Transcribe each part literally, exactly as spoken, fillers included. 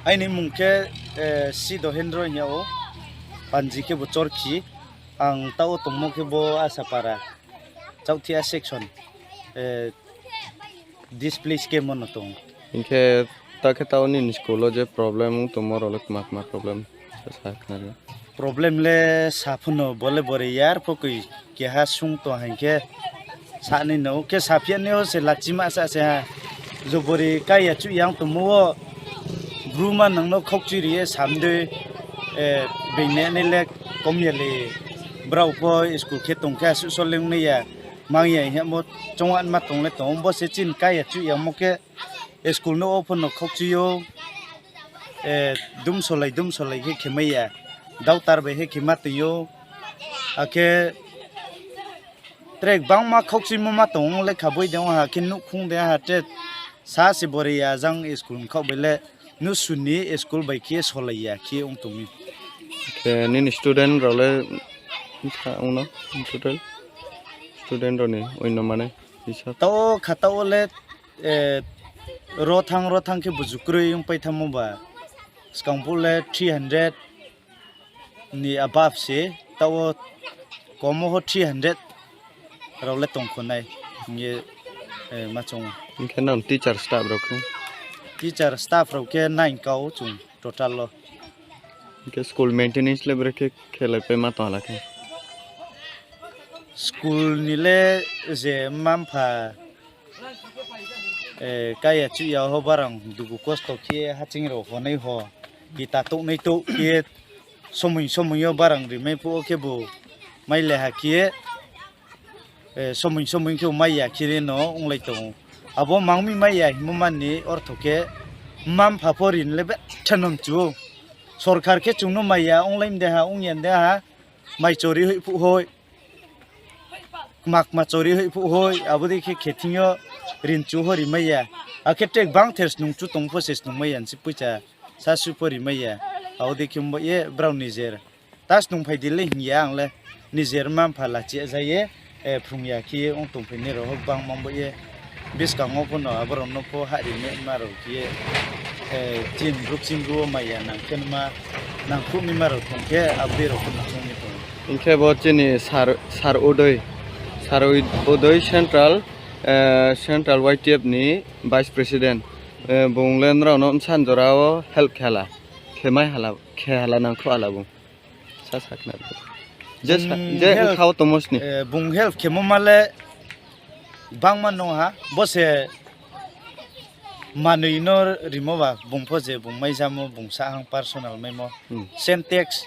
Aini mung khe, eh, C Dohendro hinya o, panji khe bo Chorkhi, ang tao tongmo khe bo Asapara, Chauthia section, eh, displace camp o no tongo. Hinkhe ta khe tao nini school o je problem wng tongmo rok le tma tma problem sa khna rw? Problem le sa phano bole bore yar pokoi keha sung tong hai khe. Sani no khe saphiya ni o se lachima sa se ha. Jobori kaya chu yang tumu o. Bruma nang no khokchi riye samde, eh, bengni ani lek kom ya le. Brao po school khe tong khe asu soleng ne ya. Mang ya he mo chongwan ma tong le tong bo se chin kaya chu yang mo khe school no o phano khokchi yo. Eh, dum solai, dum solai khe khemai ya. Dautar bai khe khema twi yo. Akhe Trek bangma khokchimo ma tong lekha boi de ha khe nukhung de ha te sa se bore ya jang school khok bele nu suni school bai khe solai ya khe ong tongmi. Khe nini student rok le wngkha wngno total student rok ni oino mane kisa. Tao kha tao le, eh, ro thang ro thang khe buju kwrwi wng pai thamo ba. Swkang phuk le three hundred ni above se, tao komo ho three hundred rok le tong khonai hinge, eh, ma chongo. Hinkhe nang teacher staff rok khe? Teacher staff rok khe nine kao chung total lo. Hinkhe school maintenance le bwrwi khe khelai pai ma tong hala khe? School ni le je mma mpha Eh, kaya chuya ho barang dugu kosto khe haching rok honai ho. Kita tok nai tok khe somoi somoi yo barang rimai phuo khe bo mai leha khe, eh, somoi somoi khe mai ya khe no wng lai tongo. Abo mangmi mai ya himo mani ortho khe mma mpha pho rin le betha nom chuo. Sorkar khe chwngno mai ya wng lai mde ha wng ya mde ha mai chori hoi phuo hoi. Kma kma chori hoi phuo hoi, abo dei khe khething yo rin chu ho rimai ya. Akhe tek bang ther snung chu tong pho se snung mai ya, nsi puisa sa su pho rimai ya. Abo dei khe mbo ye brao nijer. Ta snung phai di le hinya ang le nijer ma mpha la che ja ye, eh, phrung ya khe ye ong tong phai ni rok bang ma mbo ye. Bwskango phano aborokno pho ha rimai ma rok khe, eh, chin bruk chin ruo maya nang khe ma nang khuk ni ma rok tong khe abdi rok phano chong ni tongo. Hinkhe bo chini sir, sir Udoy, sir Udoy central, eh, central Y T F ni vice president, eh, bung le nrao no bwsa ni jora o help khe hala, khe mai hala, khe hala nang khuk hala bung. Sa sakna. Je sa, hmm, je help, wngkha o tongmo sini. Eh, bung help khemo male bangma nong ha. Bo se manwi no rimo ba bung pho je bung mai jamo bung sa ang personal maimo. Hmm. Sentex.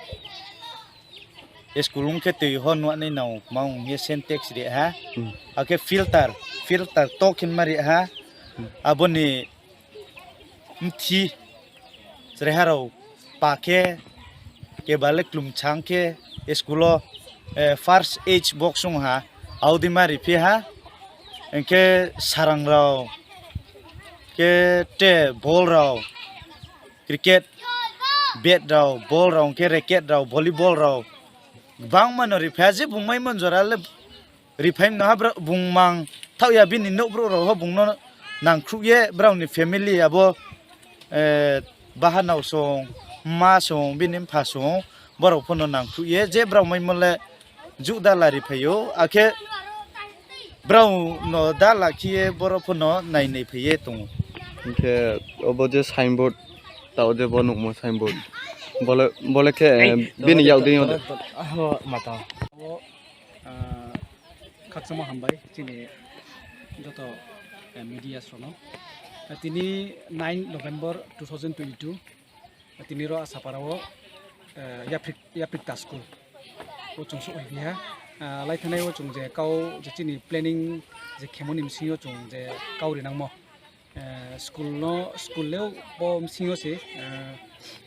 School wng khe twi ho nuanai nao ma wng ye sentex ri ha. Hmm. Akhe filter, filter to khin ma ri ha. Hmm. Aboni mthi chwraiharok pa khe kebale klumchang khe school o, eh, first aid box wng ha, audi ma riphi ha. Hinkhe sarang rok khe te ball rok, cricket bat rok, ball rok hinkhe racket rok, volleyball rok bangma no riphi ha. Je bung mai man jora le Riphai no ha bro, bung mang thauya bini nouh brouh rok ho bung no nangkhruk ye brao ni family abo, eh, bahanao song, ma song, bini mpha song, borok pho no nangkhruk ye je brao mai mole juk da la riphai o, akhe brao no da la khe ye borok pho no nai nai phai ye tongo. Hinkhe obo je signboard, tao je bo nukmo signboard, bole, bole khe, eh, bini yak dei yo de. Ah, khakchangma hambai chini joto, eh, media rokno. Eh, tini nine November two thousand twenty-two, eh, tini ro Asapara o, eh, Yaprik, Yaprik Ta School o chwng sok hai biha. Ah, lai thanai o chwng je kau je chini planning je khemoni bisingo chwng je kau rinangmo. Eh, school no, school le bo bisingo se, eh,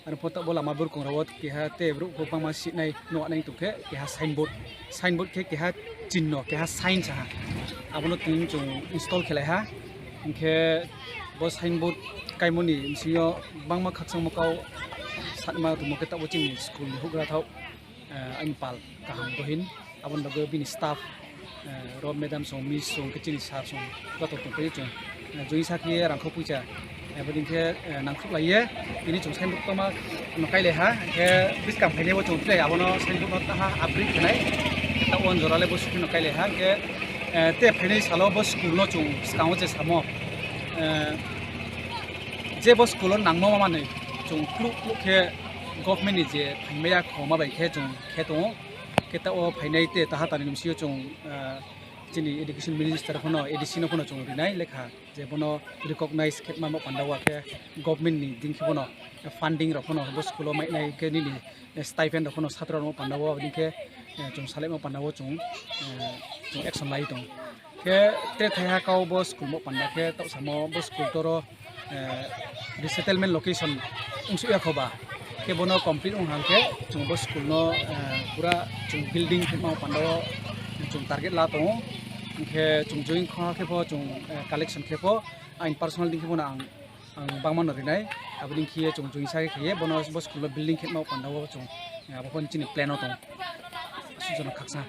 ani photo bo lama burkong rok keha te borok bo bangma sinai nuanai tongkhe keha signboard, signboard khe keha chinno, keha sign saha. Abono tini chwng install khelai ha. Hinkhe bo signboard kaimoni bisingo bangma khakchangma kau satma tongmo khe tabuk chini school ni hugra thok. Eh, ani pal kaham dohin, aboni bagwi bini staff, eh, ro madam song, miss song, khe chini sir song, joto tongphai chwng. Eh, joni sakhe rangkho puisa, Aboni khe, eh, nangkuk laiye, tini chwng signboard tongma no kailai ha, khe bwskang phainai bo chwng tei abono signboard no taha upgrade khnai, ta on jora le bo sukhi no kailai ha, khe, eh, te phainai salo bo school no chwng swkango je samo, eh, je bo school o nangma manwi chwng kluk kluk khe government ni je phaimaya khoma bai khe chwng khe tongo, khe ta o phainai te taha tani ni bisi o chwng, eh, chini education minister phano A D C no phano chwng rinai lekha. Je bono recognize khe mamo panda o khe government ni din khe bono funding rok phano bo school o mainai khe nini stipend rok phano satro rok panda o aboni khe, eh, chwng salai ma panda o chwng, eh, chwng action lai tong. Khe te thaiha kau bo school mo panda khe tau samo bo school toro, eh, resettlement location wngsuya khoba. Khe bono complete wng hang khe chwng bo school no, eh, pura chwng building khe ma panda o chwng target la tongo. Hwnkhe chwng join kha khe pho chwng, eh, collection khe pho ain personal din khe bono ang, ang bangma no rinai. Aboni khe chwng join sa khe khe bono bo school no building khe ma panda o chwng, eh, abo phone chini plan o tongo. Sujono khaksa.